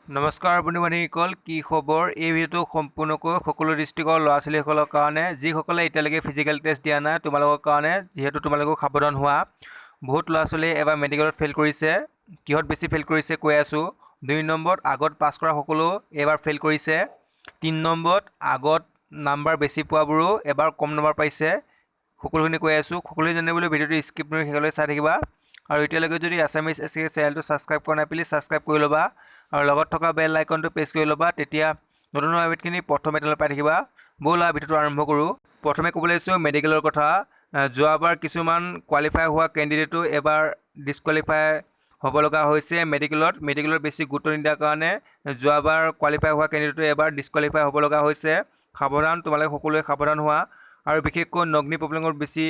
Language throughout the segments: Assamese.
নমস্কাৰ বন্ধু বান্ধৱীসকল, কি খবৰ? এই ভিডিঅ'টো সম্পূৰ্ণকৈ সকলো ডিষ্ট্ৰিক্টৰ ল'ৰা ছোৱালীসকলৰ কাৰণে, যিসকলে এতিয়ালৈকে ফিজিকেল টেষ্ট দিয়া নাই, তোমালোকৰ কাৰণে। যিহেতু তোমালোকেও সাৱধান হোৱা। বহুত ল'ৰা ছোৱালীয়ে এবাৰ মেডিকেলত ফেইল কৰিছে। কিহত বেছি ফেইল কৰিছে কৈ আছোঁ। 2 নম্বৰত, আগত পাছ কৰা সকলো এইবাৰ ফেইল কৰিছে। 3 নম্বৰত, আগত নাম্বাৰ বেছি পোৱাবোৰো এবাৰ কম নম্বৰ পাইছে। সকলোখিনি কৈ আছোঁ। সকলোৱে জানিবলৈ ভিডিঅ'টো স্কিপ নকৰি শেষলৈ চাই থাকিবা। আৰু এতিয়ালৈকে যদি আছামিজ এছ কে চেনেলটো ছাবস্ক্ৰাইব কৰা নাই, প্লিজ ছাবস্ক্ৰাইব কৰি ল'বা আৰু লগত থকা বেল আইকনটো প্ৰেছ কৰি ল'বা। তেতিয়া নতুন নতুন আপডেটখিনি প্ৰথমে তোমালোকে পাই থাকিবা। ব'লা, ভিডিঅ'টো আৰম্ভ কৰোঁ। প্ৰথমে ক'ব লাগিছোঁ মেডিকেলৰ কথা। যোৱাবাৰ কিছুমান কোৱালিফাই হোৱা কেণ্ডিডেটো এবাৰ ডিছকুৱালিফাই হ'ব লগা হৈছে মেডিকেলত। মেডিকেলত বেছি গুৰুত্ব নিদিয়াৰ কাৰণে যোৱাবাৰ কোৱালিফাই হোৱা কেণ্ডিডেটো এবাৰ ডিছকুৱালিফাই হ'ব লগা হৈছে। সাৱধান, তোমালোকে সকলোৱে সাৱধান হোৱা। আৰু বিশেষকৈ নক নি প্ৰব্লেমত বেছি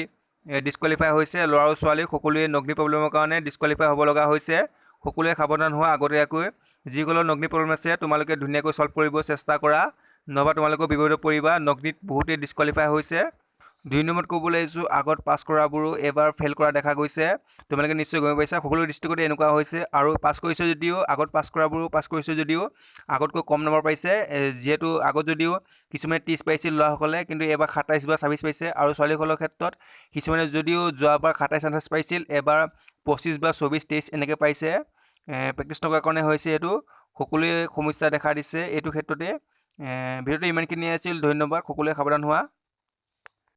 ডিছকুৱালিফাই হৈছে। ল'ৰা আৰু ছোৱালী সকলোৱে নক নি প্ৰব্লেমৰ কাৰণে ডিছকুৱালিফাই হ'ব লগা হৈছে। সকলোৱে সাৱধান হোৱা আগতীয়াকৈ। যিসকলৰ নক নি প্ৰব্লেম আছে, তোমালোকে ধুনীয়াকৈ ছল্ভ কৰিব চেষ্টা কৰা, নহ'বা তোমালোকেও বিপদত পৰিবা। নক নিত বহুতেই ডিছকুৱালিফাই হৈছে। 2 নম্বৰত ক'বলৈ আহিছোঁ, আগত পাছ কৰাবোৰো এইবাৰ ফেইল কৰা দেখা গৈছে। তোমালোকে নিশ্চয় গম পাইছা, সকলো ডিষ্ট্ৰিক্টতে এনেকুৱা হৈছে। আৰু পাছ কৰিছে যদিও, আগত পাছ কৰাবোৰো পাছ কৰিছে যদিও আগতকৈ কম নম্বৰ পাইছে। যিহেতু আগত যদিও কিছুমানে 30 পাইছিল ল'ৰাসকলে, কিন্তু এইবাৰ 27 বা 26 পাইছে। আৰু ছোৱালীসকলৰ ক্ষেত্ৰত কিছুমানে যদিও যোৱাবাৰ 27, 28 পাইছিল, এবাৰ 25 বা 24, 23 এনেকৈ পাইছে। প্ৰেক্টিছ নকৰাৰ কাৰণে হৈছে এইটো। সকলোৱে সমস্যা দেখা দিছে এইটো ক্ষেত্ৰতে। ভিডিঅ'টো ইমানখিনিয়ে আছিল। ধন্যবাদ। সকলোৱে সাৱধান হোৱা।